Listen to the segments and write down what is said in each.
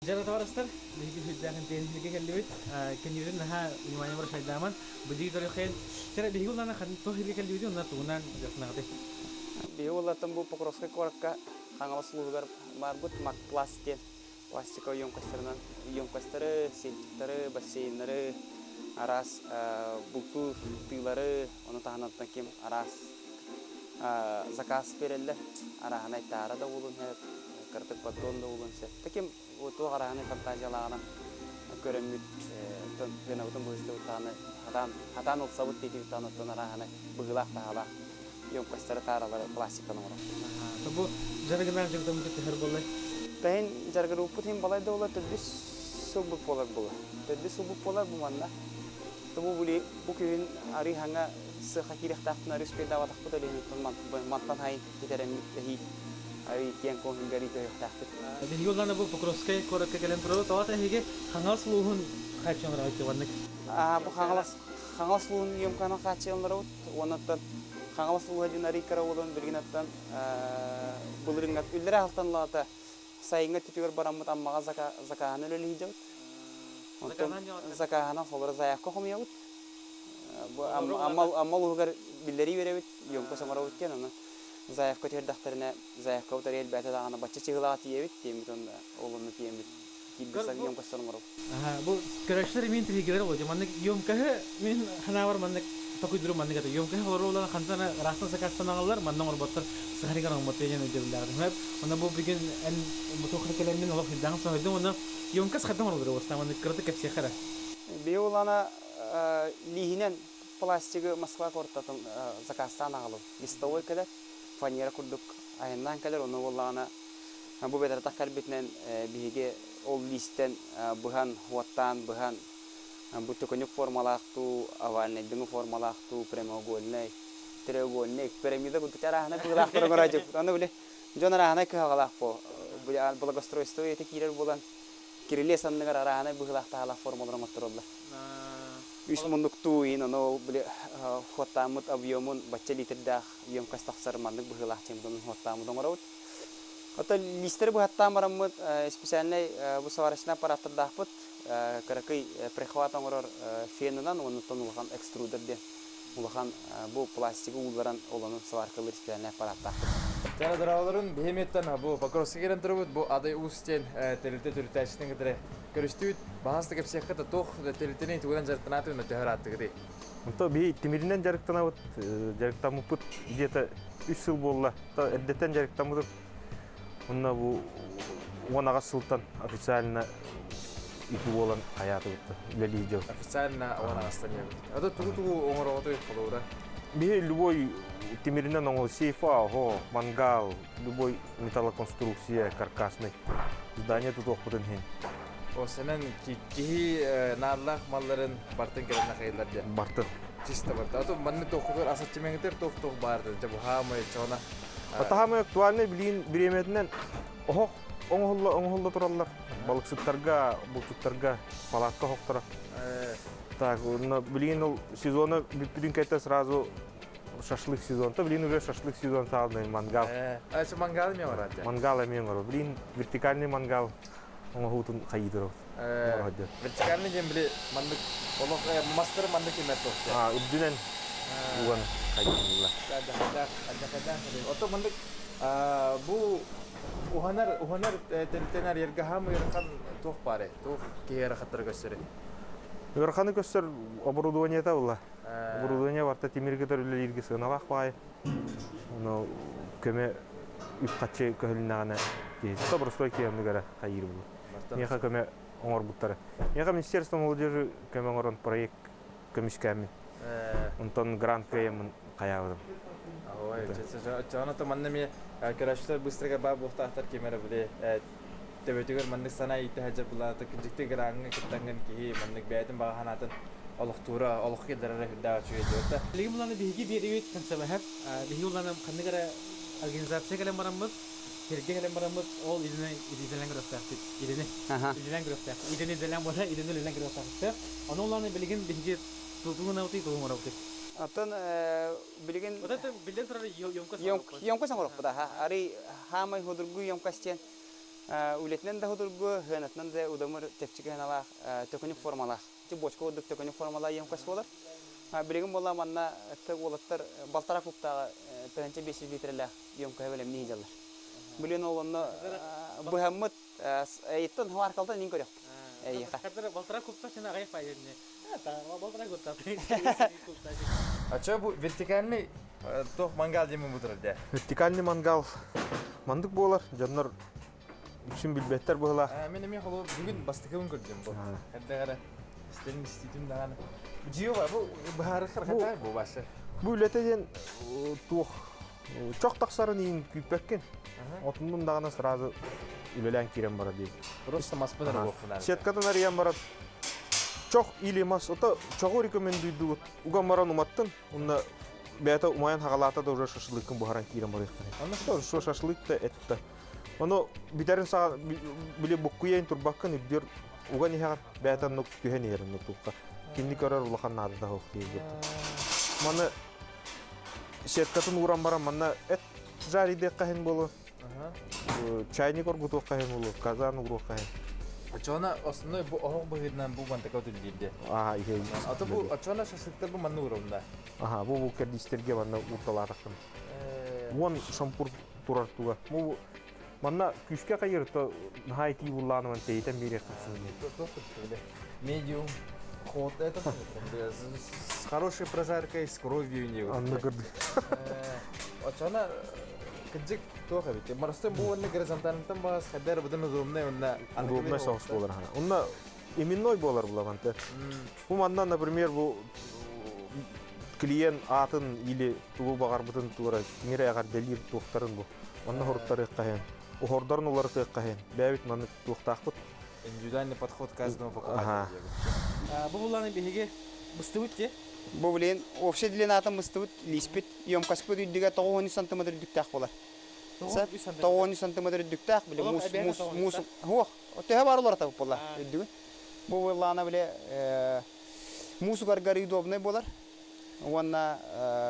Дьэ, товарыстар, биһиги сүрдээх интэриэһинэйгэ кэллибит. Кэннибитин наһаа внимание обращайдааман, быдьыы көрүөххэ. Чэ, биһиги улаана туох сиргэ кэллибитий, онно тугунан дьарыктанаҕытый? Биһиги улааттан бу Покровскай куоракка Хаҥалас улууһугар баарбыт Макпласт диэн пластика емкостарынан емкостары, сетчиктары, бассейннары, араас бултуур тыылары, ону таһынан ким араас заказ биэрэллэр. Арааһынай таара да буолуон сөп, кыратык поддон да буолуон сөп. Таким туох арааһынай фантазиялааҕынан көрөммүт, тыынабытын быһыстыбыт даҕаны, хатаан, хатаан ылсабыт диэтибит даҕаны оттон арааһынай быһыылаах-таһаалаах емкостары, тааралары пластиктан оҥоробут. Бу дьарыгынан дьарыктаммыт төһөр буоллай? Таһын дьарыгырбыппыт иһин балай да буолар, төрдүс сылбыт буолар буолар. Төрдүс сылбыт буолар бу манна. Бу били бу күһүн арыы хаҥа сыаха киириэхтээхпин арыы успейдаабатахпыт ол иһин мантан хайын бүтэрэммит эһиил арыы киэҥ куоһуҥга арыы көһүөхтээхпит. Биһиги улаана бу Покровскай куоракка кэлэн турабыт. Тоҕо эһиги Хаҥалас улууһун хааччыллараҕыт маннык? Бу Хаҥалас Хаҥалас улууһун емканан хааччылларабыт. Уоннаттан Хаҥалас улууһа диэн арыы кыра буолан билигин аттан былырыыҥҥа үллэрэ аһалтан сайыҥҥы өттүтүгэр бараммыт Аммаҕа закааһын үлэлии сылдьабыт. Онтон закааһынан холоро заявка хомуйабыт. Бу Амма улууһугар биллэрии биэрэбит, емкость оҥоробут диэн, ону заявка түһэрдэхтэринэ заявкабыт арыйа элбээтэ даҕаны бачча чыһылаҕа тиийэбит, тиэммит уонна ол онно тиийэммит киирбит емкостан оҥоробут. Бу көрөөччүлэр мин тиһигилэр олодьу маннык емкоһы мин ханаабар маннык токуйдуру маннык это емкоһы олору улан хантан ыраахтан сакаастанаҕаллар манна оҥорботтор сыһарыгар оҥорботтор диэн өйдөбүллээҕим. Онно бу бүгүн эн бу туохха кэлэммин олох үрдэҕин соһуйдум уонна емкость хайдах оҥороллор уостаан маннык кыратык кэпсиэххэ эрэ. Биһи улана лииһинэн пластигы Москва куораттан заказтаан аҕалым. Листовой кэлэр, фанера курдук айаннаан кэлэр, ону буоллаҕына бу бэдэрэтэх кэлбитинэн биһиги ол лиистэн быһан, уоттаан быһан бу төкүнүк формалаах дуу, овальнайдыҥы формалаах дуу, прямоугольнай, треугольник, пирамида курдук арааһынай быһыылаахтар оҥорооччубут. Аны били дьон арааһынай кыһалҕалаах буо благоустройство үйэтэ киирэр буолан кирилиэс анныгар арааһынай быһыылаах-таһаалаах формалары оҥоттороллор. Үс муннуктуу иин, ону ол били хуоттааммыт объемун бачча литрдээх емкость тахсар маннык быһыылаах диэн хуоттааммыт оҥоробут. Оттон лиистэри быһаттаан бараммыт специальнай бу сварочнай аппараттардаахпыт кыракый прихват оҥорор фенынан уонна улахан экструдер диэн улахан бу пластигы уулларан олону сваркалыыр специальнай аппараттаахпыт. Чара дороолорун биһимиттэн бу Покровска кэлэн турабыт бу Адай Уус диэн тэрилтэ төрүттээччитин кытары көрүстүбүт. Баһаста кэпсиэххэ да туох тэрилтэни тугунан дьарыктанаатыгын төһөр ааттыгытый? Онто биһи тимиринэн дьарыктанабыт, дьарыктаммыппыт где-то үс сыл буолла. Эрдэттэн дьарыктаммытым. Онно бу 10 сылтан официально ити буолан хайаатыбыт үлэлии дьыл. Официально 10 астан Ата тугу-тугу оҥороҕутуй холобура? Биһи любой тимиринэн оҥо сейфа, ого, мангал, любой металлоконструкция каркасный здание тутуохпутун иһин. О, сенен киһи нааллаах малларын бартын кэлэн хайылар диэн. Бартын. Чисто барта. А то манны тохтугар асаччымеңитер тох-тох баарды. Жа бу хаамай чона. Атаһамай актуальный билиин бириэмэтинэн оһох оҥоһулла оҥоһулла тураллар. Балыксыттарга, булчуттарга палатка оһохторо. Так, но билигин ол сезона бүппүтүн кэннэ сразу шашлык сезон. То билигин уже шашлык сезон саалный мангал. А мангал эмиэ оҥорор Мангал эмиэ оҥорор. Билигин вертикальный мангал оҥоһуутун хайыытыр. Вертикальный диэн били маннык олох мастары маннык имэр туох. А, үрдүнэн уган хайыылла. Ото маннык бу уһанар уһанар тэрилтэнэр ергаһам ыарахан туох баар туох киһи ыарахаттары көстөр Ыараханы көстөр оборудованиета була. Оборудование барта тимиргэ үлэлииргэ сыаналаах баай. Ону көмө үп-харчы көһүлүннэҕинэ киһи боростуой киһи оннук эрэ хайыыр буолуо. Миэхэ көмө оҥорбуттара. Миэхэ Министерство молодежи көмө оҥорон проект көмүскээммин. Онтон грант кыайаммын хайаабытым. Ой, чоно то манна ми көрөчтөр быстрого баа буохтаахтар ким эрэ били төбөтүгэр маннык санаа иитэ сылдьар булаата дьикти граҥҥа кыттаҥҥын киһи маннык бэйэтин баҕа санаатын олохтуура олох киллэрэрэ үрдээх үчүгэй диэбитэ. Билигин буланы биһиги биэриибит концебэһэр. Биһиги уланы ханнык эрэ организация кэлэн бараммыт, сиргэ кэлэн бараммыт, ол идини идэлэн көрүөхтээхпит. Идини. Идэлэн көрүөхтээхпит. Идини идэлэн буола, идини үлэлэн көрүөхтээхпит. Ону уланы билигин биһиги тутугун абытый, тугун оҥоробутуй? Оттон билигин Вот это биллэн турар емкость емкость оҥоруохпут аха. Арый хаамай худургу емкость диэн. Үлэтинэн да судургу, сыанатынан да удамыр чэпчэки сыаналаах, төкүнүк формалаах. Ити бочка курдук төкүнүк формалаах емкость буолар. Билигин буолла манна уолаттар балтараа кубтааҕы 1500 литрэлээх емкоһы бэлэмнии сылдьаллар. Билигин ол онно быһаммыт эйиттэн сваркалтан иин көрүөхпүт. Эйиэхэ. Балтараа кубта син аҕай файдерне. Балтараа кубта. А что бу вертикальный туох мангал диэн бутурар дэ? Вертикальный мангал мандык буолар. Дьоннор үксүн билбэттэр быһылаах. Мен эмиэ холобур бүгүн бастакыбын көрдүм бу. Эрдэ истэрин иститим даҕаны. Дьио бу быһаарыхтар хата бу башы. Бу үлэтэ диэн туох чох тахсарын иин күүппэккин. Отуннун даҕаны сразу үлэлээн киирэн барар дии. Просто маспын эрэ буохпунаар. Сеткатын арыйан барар. Чох или мас, ото чоҕу рекомендуйдугут. Уган баран уматтын, Онно бэйэтэ умайан хаҕалаата да уже шашлыкын буһаран киирэн барыахтара. Онно что шашлык да этта. Ону бүтэрин саҕа били буккуйайын турбаккын үрдүөр уган иһэҕэр бэйэтэ оннук түһэн иһэр онно туохха. Кинини көрөр улахан наадата суох диэбит. Маны сеткатын ууран баран манна эт жаридыахха иһин буолуо. Чайник оргутуохха иһин буолуо, казан угуруохха иһин. Оччоҕуна основной бу оһох быһыытынан бу мантака өтүллүүр Аа, иһэ. Ато бу оччоҕуна шашлыктар бу манна уураллар. Аха, бу бу кэрдиистэргэ манна уурталаатаххын. Уон шампур турар туга. Бу манна күүскэ хайыр то наһаа итии буллааныман тэйитэн биэриэххин син. Медиум ход это с хорошей прожаркой, с кровью не. Анны кырды. Оччоҕуна Кырдьык туох эбит. Марстан бу уонна горизонтальнтан баас хайдар быдан удобнай уонна Удобнай соус буолар. Онно именной буолар буламанты. Бу манна, например, бу клиент аатын или тугу баҕарбытын туора киҥире эҕэрдэлиир туохтарын бу. Онно хоруттарыахха иһин. Уһордорун уларытыахха иһин. Бэйэбит маннык туохтаахпыт. Индивидуальный подход каждому покупателю. Бу булланы биһиги быстыбыт те. Бу билин общий длинатын быстыбыт лиспит емкостьпыт үрдүгэ 93 сантиметр үрдүктээх буолар. 93 сантиметр үрдүктээх били муус муус муус хуох төһө бар олор атабыт буолла үрдүгүн. Бу буоллаҕына били муус угаргар удобный буолар. Уонна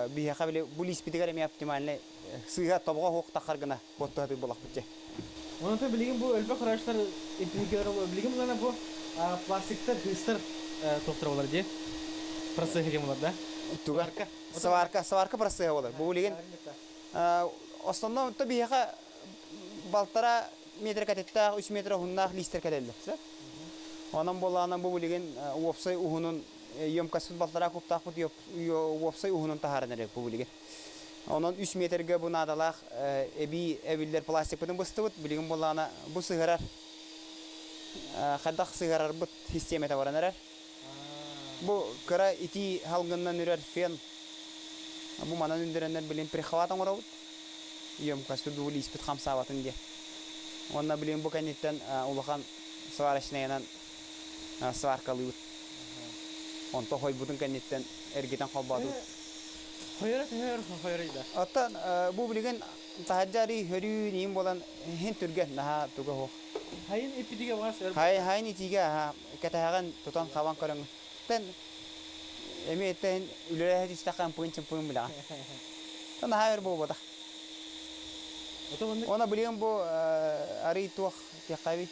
биһиэхэ били бу лиспитигэр эмиэ оптимальный сыыһа тобоҕо хуох таххар гына буоттуһатыы буолахпыт дьэ. Онон билигин бу өлбөх врачтар билигин булана бу пластиктар хыыстар туохтара болар дии процесс диэн болар да Туга? Сварка, сварка процеһа болар. Бу билигин основном то биһиэхэ балтара метр кэтиттээх, үс метр уһуннаах лиистэр кэлэллэр. Онон буоллаҕына бу билигин уопсай уһунун емкостьпыт балтараа кубтаахпыт уопсай уһунун таһааран эрэр бу билигин. Онон үс метргэ бу наадалаах эбии эбиллэр пластикпытын быстыбыт. Билигин буоллаҕына бу сыһырар хайдах сыһыарарбыт систиэмэтэ баран эрэр. Бу кыра итии салгынынан үрэр фен бу манан үндэрэннэр билин прихват оҥоробут. Емкостью бу лииспит хамсаабатын диye. Уонна билин бу кэнниттэн улахан сварочнайынан сваркалыыбыт. Онто хойбутун кэнниттэн эргитэн холбоотубут. Хойоро төһөр хойоро да. Оттон бу билигин таһырдьа арыы хөрүү ниин буолан хин түргэн наһаа туга суох. Хайын иппитигэ баас өр. Хай хайын итиигэ аха кэтэһэҕин тутан хабан көрөҥ. Тэн эмиэ тэн үлэлэһэ түстэххэ ымпыын чымпыын билэҕин. Та наһаа өр буолбатах. Она билигин бу арый туох диэххэ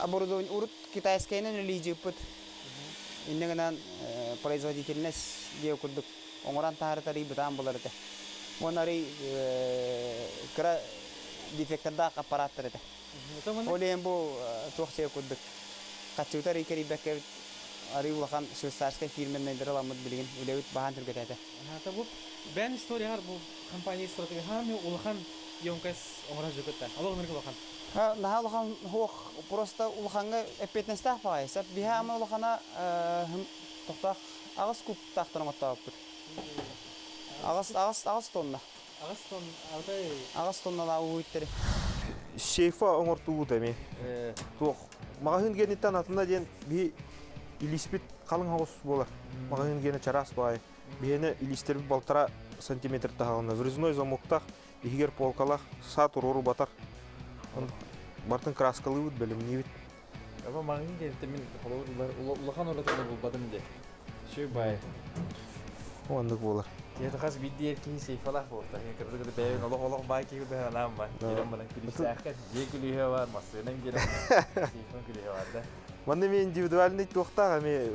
оборудование урут китайскайынан үлэлиижиппыт. Инньэ гынан производительность диэ курдук оҥорон таһаарыт арый бытаан булар этэ. Уонна арый кыра дефектордаах аппараттар этэ. Ол иһин бу туох сиэ курдук хаччыбыта арый кэрийбэккэ арый улахан швейцарскай фирменнайдары ыламмыт билигин үлэбит баһаан түргэтээтэ. Бу бэйэн историяҕар бу компания историятыгар хаамыы улахан емкость оҥорор дьукутта. Олох ынырык улахан. Наһаа улахан суох, просто улахаҥҥа эппиэтинэстээх баҕайы. Сөп биһи ама улахана тохтоох аҕыс кубтаахтар оҥоттообуппут. Аҕыс аҕыс аҕыс тонна. Аҕыс тонна алтай. Аҕыс тонналаах уһуйттары. Сейфа оҥортуубут эми. Туох маҕаһыын гениттэн атына диэн биһи илиспит халыҥ оҕус буолар. Маҕаһыын генэ чараас баҕайы. Биһиэнэ илиистэрбит балтара сантиметр таһаҕына врезной замоктаах иһигэр полкалаах саа туруору батар. Бартын краскалыыбыт, бэлэмниибит. Аба маҕаһыын гениттэн мин холобур улахан уратыны булбатым дии. Сүр баай. Оннук буолар. Киһи хас биирдии киһи сейфалаах буолта. Кырдык бэйэбин олох олох баай киһи быһанаам ба. Кирэн баран күлүстээххэ дьиэ күлүүһэ бар, массыынан кирэн, сейфан күлүүһэ бар да. Манна эмиэ индивидуальный туохтаах эмиэ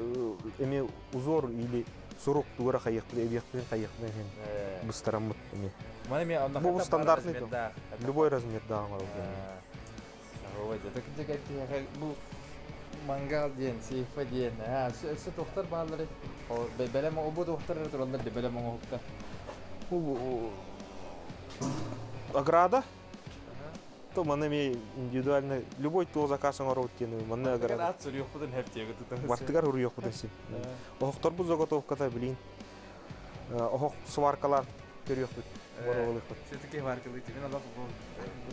эмиэ узор или сурук тугура хайыахпын эбиэхпин хайыахпын иһин быстараммыт эмиэ. Маны эмиэ онно Бу стандартный любой размердаах оҥороллор. Бу мангал диэн, сейфа диэн, өссө туохтар бааллар бэлэм бу туохтар эрэ тураллар де бэлэм оҥоһуктар. Бу ограда то маны эмиэ индивидуально любой туох заказ оҥоробут диэн манна ограда. Ат суруйуохпутун хэптиэгэ тутан. Бартыгар уруйуохпутун син. Оһохторбут заготовката билин оһох сваркалаан көрүөхпүт, боруобалыахпыт. Все-таки сваркалыы тимин олох бу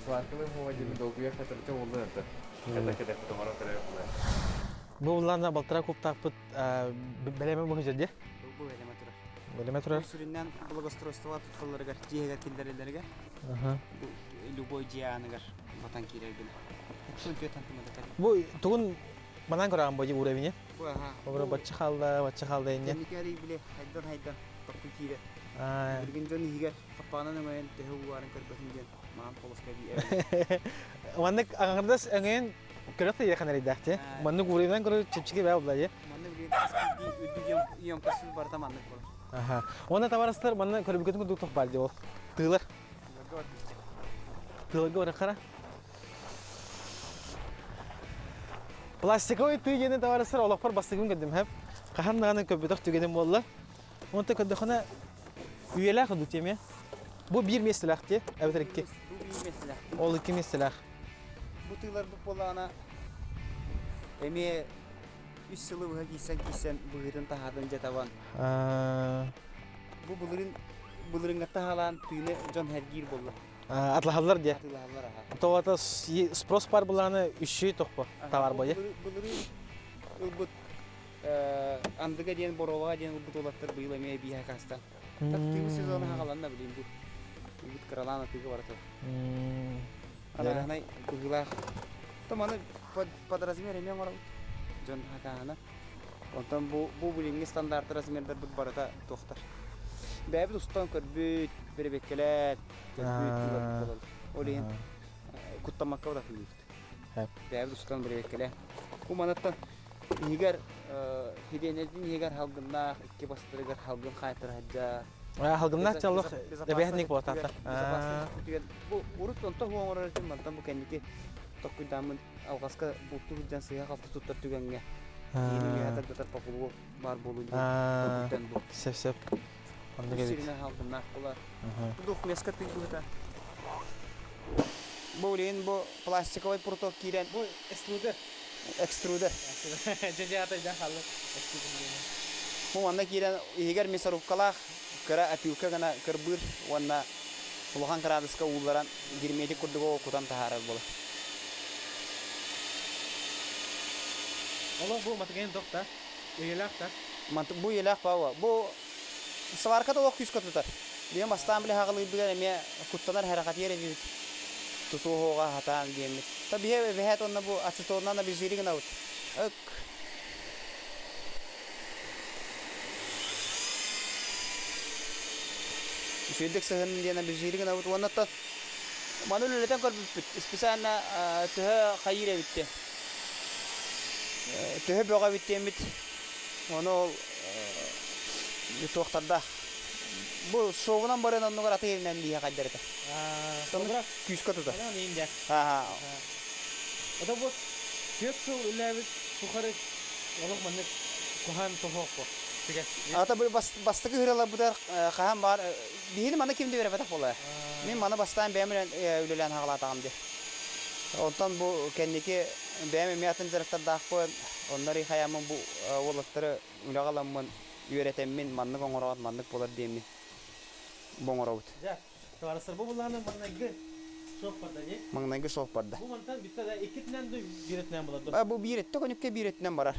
сваркалыы муга диэн долгуйа хатырча болду это. Ката кэдэхпит оҥорон көрөөхпүт. Бу улаана балтара куптаахпыт бэлэмэ бу дьэ. Бу бэлэмэ турар. Бэлэмэ турар. Сүрүннээн благоустройство тутталларыгар, дьиэһигэр киллэрэллэригэр. Бу любой дьиэ ааныгар батан киирэр гына. Бу тугун манан көрөҕүн бу уровень? Бу аха. Обро бачча хаалла, бачча хаалла инне. Кэнники арый бile хайдан хайдан тохтуу киирэр. Билигин дьон иһигэр хаппаанан өҥөйөн төһө уулаарын көрбөтүн диэн маан полоска эбии Маннык аҥардас өҥөйөн көрөх да иэхэн эрийдээх Маннык уровеньнан көрөр чэпчэки бээ булла дии. Маннык билигин хас биирдии үрдүк емкость барыта маннык болар. Аха. Уонна табарыстар манна көрбүкүтүн курдук туох баар дии ол. Тыылар. Тыыларга барахара. Пластиковый тыы диэни табаарыстар олохпор бастакыбын көрдүм хэп. Хаһан даҕаны көрбөтөх түгэним буолла. Онто көрдөххүнэ үйэлээх дуу тиэмэ. Бу биир миэстэлээх дии, эбэтэр икки. Бу биир миэстэлээх. Ол икки миэстэлээх. Бу тыыларбыт буоллаҕына эмиэ үс сылы быһа киирсэн киирсэн быһыытын таһаатын дьэ табан. Бу былырын былырыҥҥа таһалаан тыыны дьон сэргиир буолла. Атлаһаллар диye. Тоҕото спрос бар булааны үчүй тохпо товар бойы. Былырыын ылбыт андыга диэн бороваҕа диэн ылбыт уолаттар быйыл эмиэ бииһэ каастан. Тыыбы сезона хагаланна билин бу. Ылбыт кыралаан атыыга барата. Анаһанай быһыылаах. То маны под размер эмиэ оҥоробут. Дьон хакааһына. Онтон бу бу билиҥҥи стандарт размердарбыт барыта туохтар. Бэйэбит устан көрбүт, бэрэбиэккэлээт, көрбүт тыыларбыт буолаллар. Ол иһин куттаммакка утатылыыбыт. Бэйэбит устан бэрэбиэккэлээн. Бу манаттан иһигэр хидиэнэтин иһигэр халгыннаах, икки бастарыгар халгын хаайтара сылдьар. Халгыннаах дьаллах эбэһинник буолтаата. Бу урут онто оҥорор этим, мантан бу кэнники токкуйдааммын алҕаска бултуу сылдьан сыыһа-халты туттар түгэҥҥэ киһини үөһэ тардатар популуо баар буолуо диэн бу. Сөп сөп. Оннук эбит. Сиринэн халгыннаах буолар. Духмеска тыйбыта. Бу билигин бу пластиковай пруток киирэн Бу экструдер. Экструдер. Дьэ атайдан хаалла. Бу манна киирэн иһигэр мясорубкалаах кыра опилка гына кырбыыр уонна улахан кыраадыска уулларан герметик курдук кутан таһаарар буолар. Олох бу матыгайын тохта, үйэлээх та. Мантык бу үйэлээх баава. Бу сварката олох күүскэ тутар. Биһи бастаан биле хаҕылыырбыгар эмиэ куттанар хэрэхэтиэр эбибит. Тутуоһуоҕа хатаан диэммит. Та биһи эбэһээт уонна бу ацетонунан обезжири гынабыт. Ык Үчүгэйдик сыһын диэн обезжири гынабыт уонна оттон маны үлэлэтэн көрбүппүт. Специально төһө хайыыр эбит диэн. Төһө бөҕө эбит диэммит. Ону ол туохтардаах. Бу шовунан баран оннугар аты иһинэн биһиэхэ хайдар этэ. Күүскэ тутар. Ааха. Это вот түөрт сыл үлээбит тухары олох маннык куһаан тоһооппо. Ата бу бастакы ыһыраларбытыгар хаһан баар биһини маны ким да үөрэппэтэх буолаа. Мин маны бастаан бэйэм үлэлээн хаҕалаатаҕым дии. Онтон бу кэнники бэйэм эмиэ атын дьарыктардаахпын, онно хайааммын бу уолаттары үлэҕэ ыламмын үөрэтэммин маннык оҥороот маннык буолар диэммин бу оҥоробут. Табаарыстар, бу былааны маҥнайгы шок барда дии. Маҥнайгы шок барда. Бу мантан бүттэ да иккитинэн да биир өттүнэн булар дуо? Бу биир өттө көнүккэ биир өттүнэн барар.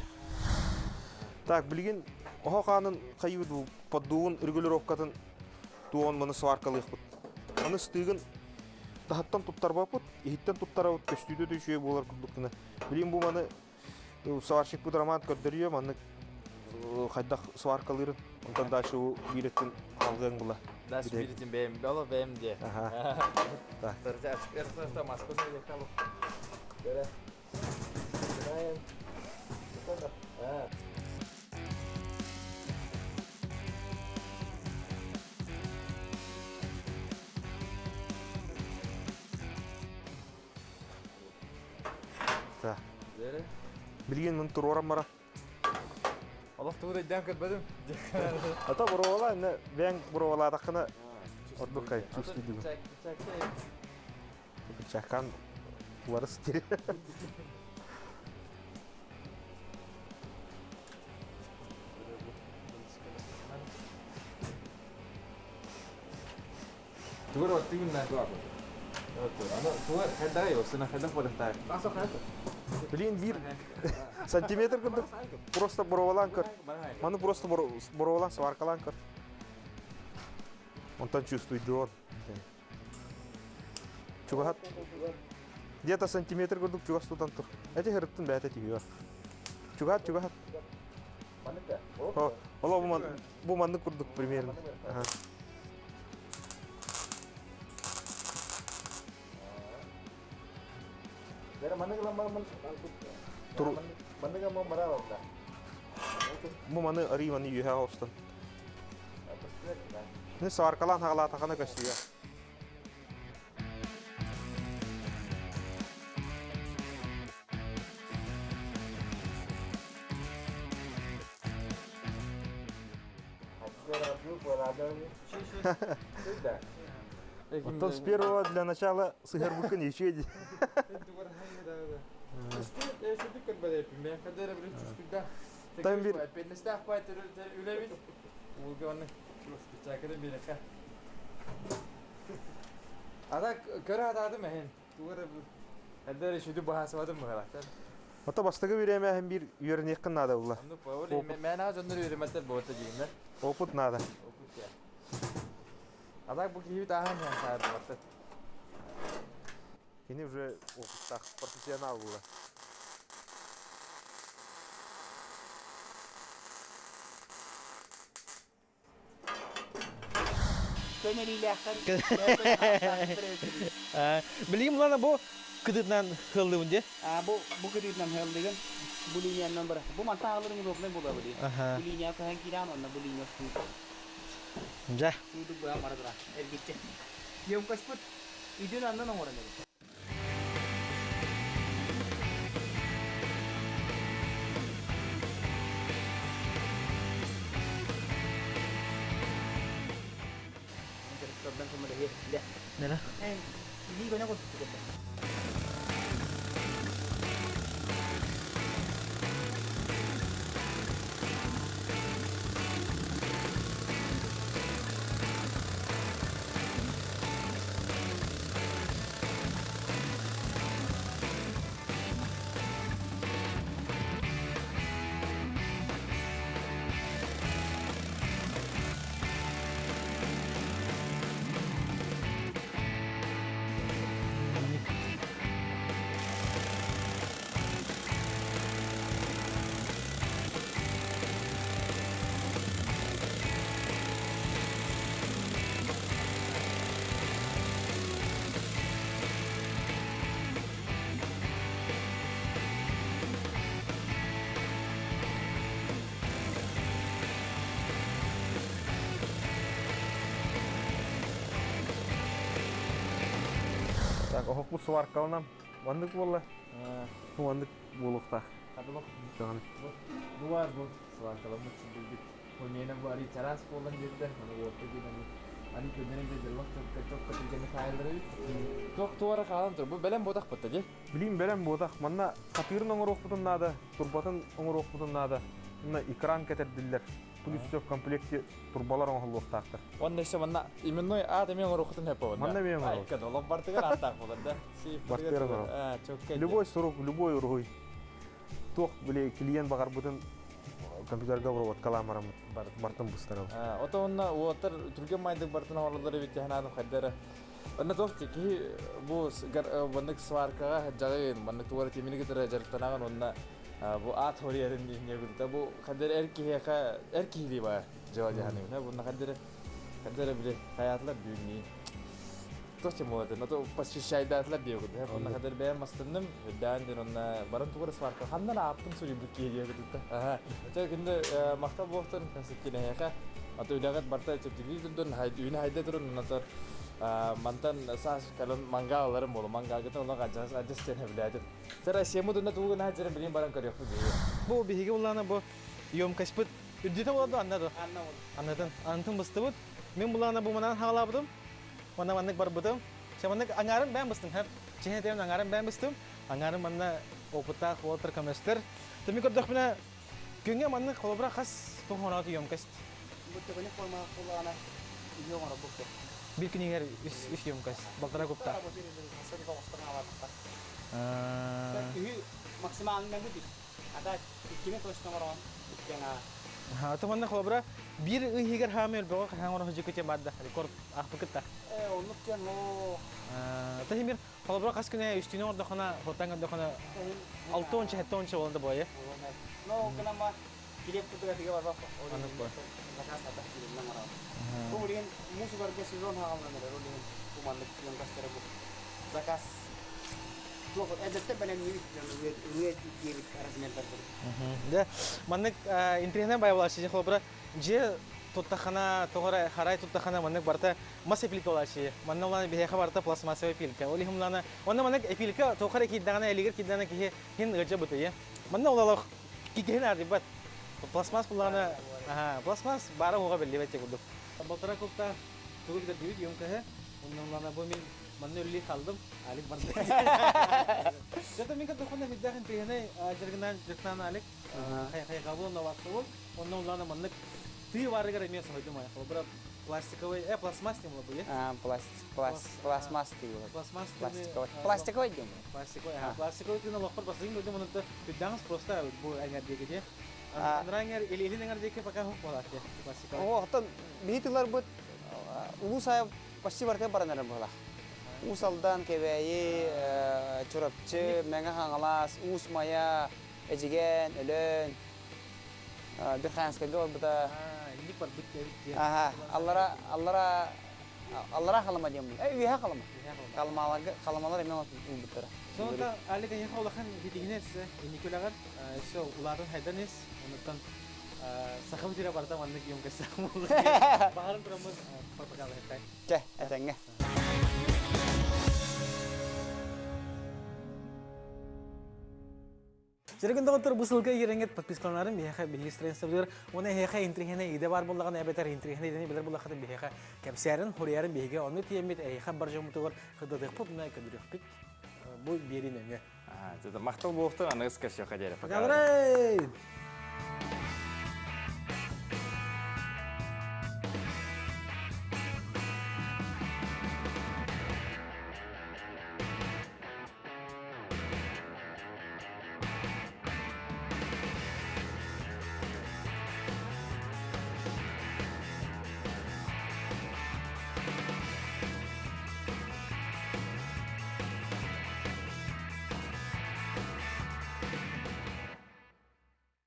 Так, билигин оһох аанын хайыы дуу, поддуугун регулировкатын туоҕун маны сваркалыахпыт. Аны ыстыыгын таһыттан туттарбаппыт, иһиттэн туттарабыт, көстүүтэ да үчүгэй буолар курдук гына. Билигин бу маны сварщикпыт Роман көрдөрүө, маннык. хайдах сваркалыырын. Онтон дальше у биирэттин алгыаҥ була. Да, бииритин бэйэм, бало бэйэм диэ. Аха. Да. Да. Билигин мун туруоран бара. Олох тугу да өйдөөн көрбөтүм. Ата боруобала, инне бэйэҥ боруобалаатаххына ордук кай чувствуйдугун. Чакан уларыс дири. Тугар оттугун на Аны тугар хайдагай осына хайдах болехтай. Блин, биир сантиметр курдук просто боруобалаан көр. Маны просто боруобалаан сваркалаан көр. Онтон чувствуйдуон. Чугаһат. Где-то сантиметр курдук чугас тутан тур. Эти хырыттын бэйэтэ тиһиэ. Чугаһат, чугаһат. Ола бу маннык курдук примерно. Ага. Бу маны арыы маны үөһэ оҕустан. Не сааркалаан хаҕалаатахана көстүө. Оттон с первого для начала сыһарбыккын ичиэ дии. Там бир Ата көрө атаадым эһин. Эдэр шүдү баһасыбатым быһалахтар. Ото бастакы бириэмэһин биир үөрэниэххин наада була. Мээнэ дьоннор үөрэммэттэр буолта диигиннэр. Опыт наада. Опыт А так бу киһибит ааһан иһэн саардыбаттар. Кини уже опыттаах профессионал була. Билигин булана бу кыдытынан хыллыбын де. Бу бу кыдытынан хыллыгын бу линиянан бара. Бу манта алырың удобный була бу. Бу линия көһөн киран онна бу линия суу. Жа. Сууду буя марадыра. Эргитте. Емкость үйдүн аннан оңорон эбит. Нена. Так, оһохпут сваркаланам. Маннык буолла. Бу маннык буолуохтаах. Бу бар бу сваркаламмыт силбит. Бу миэнэ бу ари чараас буолан биэрдэ. Аны уопта диэн аны аны күннэрин бедерлок чокка чокка түргэнник хаайыллар эбит. Туох туора хаалан тур. Бу бэлэм буотах бутта дии. Билим бэлэм буотах. Манна хатыырын оҥоруохпутун наада, турбатын оҥоруохпутун наада. Манна экран кэтэрдиллэр. Плюс все в комплекте турбалар оҥоһуллуохтаахтар. Онно өссө манна именной аат эмиэ оҥоруоххутун сөп буолар. Манна эмиэ оҥоруох. Айка долон бартыгар ааттаах буолар да. Бартыгар оҥоруох. Любой сурук, любой уруһуй. Туох били клиент баҕарбытын компьютерга обработкалаан бараммыт бартын быстарабыт. Ото онно уоттар түргэн майдык бартын оҥороллор эбит ханаадым хайдара. Онно туох киһи бу маннык сваркаҕа дьаҕын, маннык тугара тимини кытары дьарыктанаҕын онно. Бу аат хоруйарын инне гудута бу хадер эр киһиэхэ эр киһилии баар дьыала дьаһаныгына бу хадер хадер били хаятылар бүгүҥҥү то тем более то посвящайдаатылар диye курдук онно хадер бэйэм мастынным үрдээн ден онна баран тугура сварка ханнан ааппын суруйбут киһи диye курдукта аха чэ күндү махтал буохтун Константин аты үлэҕит барта чэптигии турдун үүнэ хайда турун оннотор мантан саас кэлэн мангаал аларым буолу мангаалгытын олох адьас адьас диэн сөбүлээтим Россия мудунна тугу гына сылдьарын билин баран көрүөхпүт биһиги. Бу биһиги буллаана бу емкостьпыт үрдүтэ буолла анна да? Анна буолла. Аннатын аннатын быстыбыт. Мин буллаана бу манан хаалаабытым. Манна маннык барбытым. Чэ маннык аҥаарын бэйэм быстым. Хэп. Чиһин этем аҥаарын бэйэм быстым. Аҥаарын манна опыттаах уолаттар көмөстөр. Төмү көрдөхпүнэ күҥҥэ маннык холобура хас туох оҥороот емкость? Бу төбөнү формаҕа кулаана үһү оҥоробут. Бир күнүгэр үс үс емкость. Балтара кубта. Үһү максимальный үс. Ата иккини точно оҥороҕун иккиэн Ата манна холобура биир ый иһигэр хаамы өлбөҕө хаһан оҥоро сылдьыккы диэн баар да рекорд аахпыкыт да. Э, оннук диэн оо. Ата химир холобура хас күнэ үстүүнү оҥордоххуна, хотан көрдөххүнэ алта уонча, сэттэ уонча буолан да буолайа. Но гынама килиэп курдук этигэ барбаппа. Заказ хата килиэбинэн оҥоробут. Бу билигин муус угарга сезон хаалан эрэр, ол иһин бу маннык емкостары бу заказ туох эрдэттэн бэлэмниибит ырыа диэбит размердарбыт. Дьэ, маннык интриһинэн байабылааччы холобура дьиэ туттаххына, тоҕо эрэ харай туттаххына маннык барыта мас эпилка буолааччы. Манна улаана биһиэхэ барыта пластмассовай эпилка. Ол иһин улаана онно маннык эпилка тоҕо эрэ киирдэҕинэ, элигэр киирдэҕинэ киһи хин ыалдьа бытыйа. Манна олох киһи наадыйбат. Пластмасс буллаҕына, пластмасс баара уоҕа биллибэт курдук. Балтара куптаах тугу билэрдибит емкоһы. Онно улаана бу мин манна үллии халдым. Алик барды. Зато мин кытта бирдээх интириэһинэй дьарыгынан дьарыктаан Алик хайҕабыл новаторбул. Онно улаана маннык тыы баарыгар эмиэ соһуйдум ай. Холобура пластиковый, э пластмасс диэн буолла А, пластмасс тыы. Пластмасс Пластиковый. Пластиковый диэн. Пластиковый, пластиковый тыын олохпор басыгын көрдүм онон үрдэҕиҥ просто бу эҥэр диэки дии. Анараа эҥэр или илин эҥэр диэки пока хук буолаат дии пластиковый. Оттон биһи тылларбыт улуус аайы почти барыта баран эрэр быһыылаах. Уус Алдан, Кэбээйи, Чурапчы, Мэҥэ Хаҥалас, Уус Майа, Эдьигээн, Өлөөн, Верхоянскайга барбыта. Инник барбыт диэбит диэн. Аха, аллара, аллара, аллара Халыма диэн Э, үөһэ Халыма. Халымаларга, Халымалар эмиэ ылбыттара. Сонута Алик эйиэхэ улахан ситиһиини өссө инники үлэҕэр өссө улаатан хайдан ис. Онуттан сахабыт сирэ барыта маннык емкостях буолла. Баҕаран тураммын пропагандалыахтай. Чэ, этэҥҥэ. Дьэргин доҕоттор бу сылга иэрэҥҥит подпискаланарын биһиэхэ биһиги страницабытыгар уонна эһиэхэ интриһинэй идэ баар буоллаҕына эбэтэр интриһинэй идэни билэр буоллаххытына биһиэхэ кэпсээрин, хуруйарын биһиги онно тиийэммит эһиэхэ бар дьоммутугар сырдатыахпыт уонна көрдөрүөхпүт бу биэрии нөҥүө. Махтал буолуохтун аныгыс көрсүөххэ диэри. Пока.